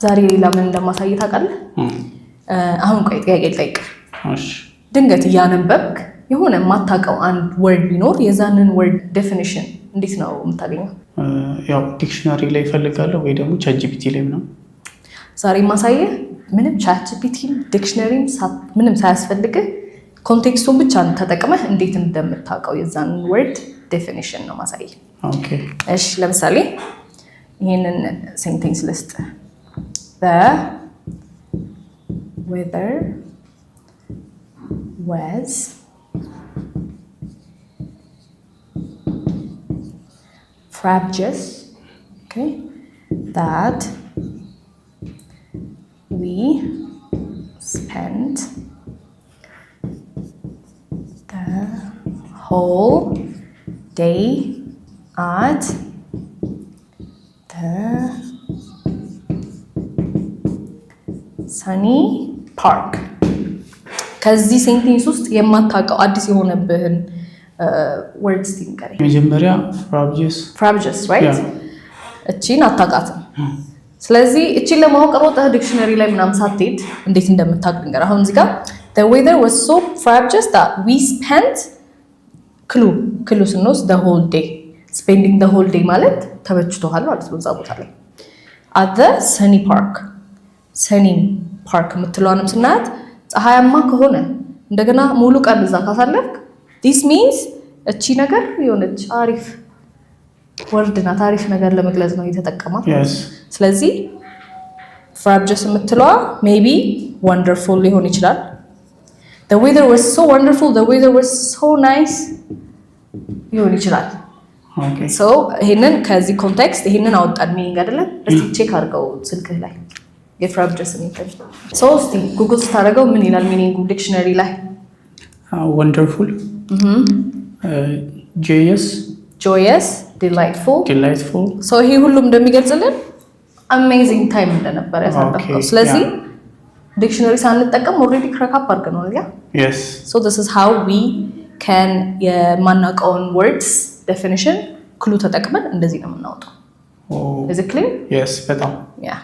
ዛሬ ሌላ ምን እንደማሳይ ታውቃለህ? አሁን ቆይ ጥያቄ ልጠይቅ። ድንገት እያነበብክ የሆነ የማታውቀው አንድ word ቢኖር የዛንን word definition እንዴት ነው የምታገኘው? ያው dictionary ላይ እፈልጋለሁ ወይ ደግሞ ChatGPT ላይ ምናምን። ዛሬ ማሳየህ ምንም ChatGPT ም dictionary ም ምንም ሳያስፈልግህ context ኡን ብቻ ተጠቅመህ እንዴት እንደምታውቀው የዛንን word definition ነው ማሳየህ። እሺ፣ ለምሳሌ ይህንን sentence ልስጥ። The weather was frabjous, okay, that we spent the whole day at the sunny park። ከዚህ sentence ውስጥ የማታውቀው አዲስ የሆነብህን word እስቲ ንገረኝ። መጀመሪያ frabjous። Frabjous, right? እቺን አታውቃትም። ስለዚህ እቺን ለማወቅ ሮጠህ dictionary ላይ ምናምን ሳትሄድ እንዴት እንደምታውቅ ንገር። አሁን እዚህ ጋር the weather was so frabjous that we spent clue ስንወስድ the whole day፣ spending the whole day ማለት ተመችቶሃል ማለት ነው። እዛ ቦታ ላይ at the sunny park፣ sunny park የምትለዋንም ስናያት ፀሐያማ ከሆነ እንደገና ሙሉ ቀን እዛ ካሳለፍክ this means እቺ ነገር የሆነች አሪፍ word ናት። አሪፍ ነገር ለመግለጽ ነው የተጠቀማት። ስለዚህ frabjous የምትለዋ maybe wonderful ሊሆን ይችላል። The weather was so wonderful, the weather was so nice ሊሆን ይችላል። So ይሄንን ከዚህ context ይሄንን አወጣን meaning አይደለም። እስቲ check አድርገው ስልክህ ላይ የ frabjous እንትን። So እስቲ ጉግል ስታደርገው ምን ይላል meaning ኡ dictionary ላይ? Wonderful, joyous. Joyous, delightful. Delightful. So ይሄ ሁሉም እንደሚገልጽልን amazing time እንደነበረ ያሳለፍከው። ስለዚህ dictionary ሳንጠቀም already crack up አድርገነዋል። Yeah. Yes. So this is how we can የማናውቀውን words definition clue ተጠቅመን እንደዚህ ነው የምናወጣው። Is it clear? Yes, በጣም። Yeah.